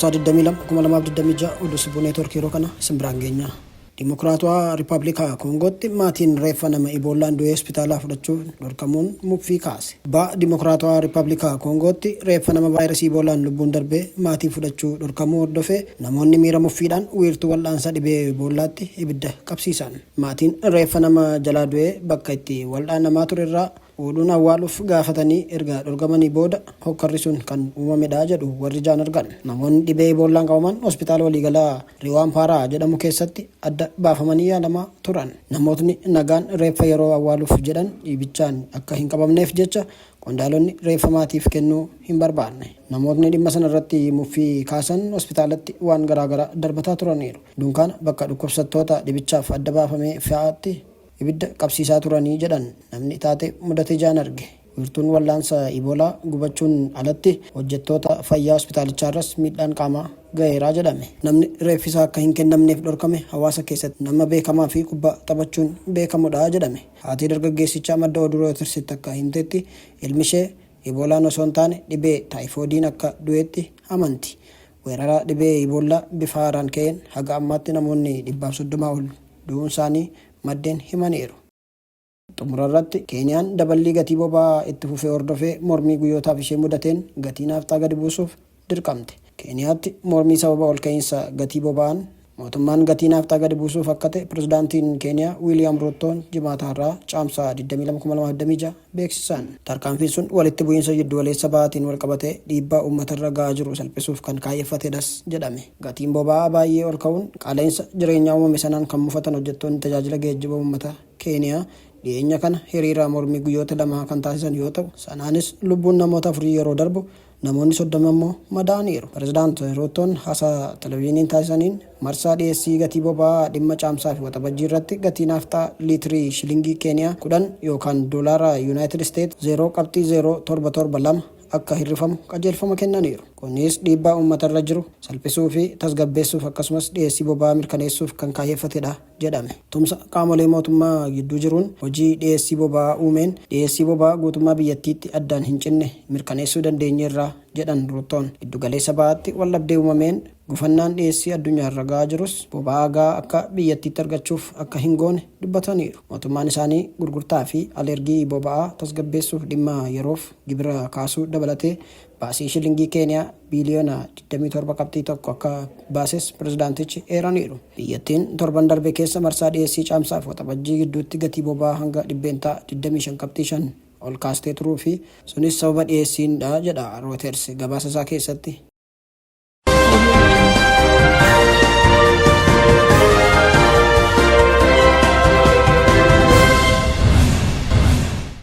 Caamsaa 22 2026 oduu Sibuu Neetwork yeroo kana isin biraan geenya. Dimokiraatawaa Riippaabilika Koongootti maatiin reeffa nama Iboollaan du'ee hospitaalaa fudhachuuf dhorkamuun muffii kaase. Ba'a Dimokiraatawaa Riippaabilika Koongootti reeffa nama vaayirasii Iboollaan lubbuun darbee maatii fudhachuu dhorkamuu hordofee namoonni miira muffiidhaan wiirtuu wal'aansa dhibee Iboolaatti ibidda qabsiisan. Maatiin reeffa nama jalaa du'ee bakka itti wal'aanamaa turerraa fuudhuun awwaaluuf gaafatanii erga dhorkamanii booda hokkarri sun kan uumamedha jedhu warri ijaan argan. Namoonni dhibee Iboollaan qabaman hospitaala waliigalaa Riwaampaaraa jedhamu keessatti adda baafamanii yaalamaa turan. Namootni nagaan reeffa yeroo awwaaluuf jedhan dhibichaan akka hin qabamneef jecha qondaalonni reeffa maatiif kennuu hin barbaanne. Namootni dhimma sanarratti muffii kaasan hospitaalatti waan garaagaraa darbataa turaniiru. Dunkaana bakka dhukkubsattoota dhibichaaf adda baafamee fa'aatti ibidda qabsiisaa turanii jedhan namni taatee mudate ijaan arge. Wiirtuun wal'aansa Iboolaa gubachuun alatti hojjettoota fayyaa hospitaalichaarras miidhaan qaamaa gaheeraa jedhame. Namni reeffisaa akka hin kennamneef dhorkame hawaasa keessatti nama beekamaa fi kubbaa taphachuun beekamudha jedhame. Haatii dargaggeessichaa madda oduu Reutersitti akka himtetti ilmishee Iboolaan osoo hin taane dhibee taayifoodiin akka du'etti amanti. Weerara dhibee Iboollaa bifa haaraan ka'een haga ammaatti namoonni 130 ol du'uun isaanii maddeen himaniiru. Xumura irratti Keeniyaan daballii gatii boba'aa itti fufe hordofee mormii guyyootaaf ishee mudateen gatii naafxaa gadi buusuuf dirqamte. Keeniyaatti mormii sababa olka'iinsa gatii boba'aan mootummaan gatii naafxaa gadi buusuuf akka ta'e pirezidaantiin Keeniyaa Wiiliyaam Ruuttoon Jimaata har'aa Caamsaa 22,2026 beeksisan. Tarkaanfiin sun walitti bu'iinsa jiddugaleessa bahaatiin walqabatee dhiibbaa uummatarra ga'aa jiru salphisuuf kan kaayyeffatedhas jedhame. Gatiin boba'aa baay'ee ol ka'uun qaala'insa jireenyaa uumame sanaan kan mufatan hojjettoonni tajaajila geejjiba uummataa Keeniyaa dhiyeenya kana hiriira mormii guyyoota lamaa kan taasisan yoo ta'u, sanaanis lubbuun namoota afurii yeroo darbu namoonni 30 immoo madaa'aniiru. Pirezidaant Ruuttoon haasaa televizyiiniin taasisaniin marsaa dhiyeessii gatii boba'aa dhimma Caamsaa fi Waxabajjii irratti gatii naafxaa liitirii shilingii Keeniyaa 10 yookaan doolaara Yuunaayitid Isteet 0.0772 akka hir'ifamu qajeelfama kennaniiru. Kunis dhiibbaa uummatarra jiru salphisuu fi tasgabbeessuuf akkasumas dhiyeessii boba'aa mirkaneessuuf kan kaayyeffatedha jedhame. Tumsa qaamolee mootummaa gidduu jiruun hojii dhiyeessii boba'aa uumeen dhiyeessii boba'aa guutummaa biyyattiitti addaan hin cinne mirkaneessuu dandeenyeerra jedhan Ruuttoon. Giddugaleessa Bahaatti waldhabdee uumameen gufannaan dhiyeessii addunyaarra ga'aa jirus boba'aa ga'aa akka biyyattiitti argachuuf akka hin goone dubbataniiru. Mootummaan isaanii gurgurtaa fi al-ergii boba'aa tasgabbeessuuf dhimma yeroof gibira kaasuu dabalatee baasii shilingii Keeniyaa biiliyoona 27.1 akka baases pirezidaantichi eeraniiru. Biyyattiin torban darbe keessa marsaa dhiyeessii Caamsaa fi Waxabajjii gidduutti gatii boba'aa hanga 25.5% ol kaastee turuu fi sunis sababa dhiyeessiin dha jedha Reuters gabaasa isaa keessatti.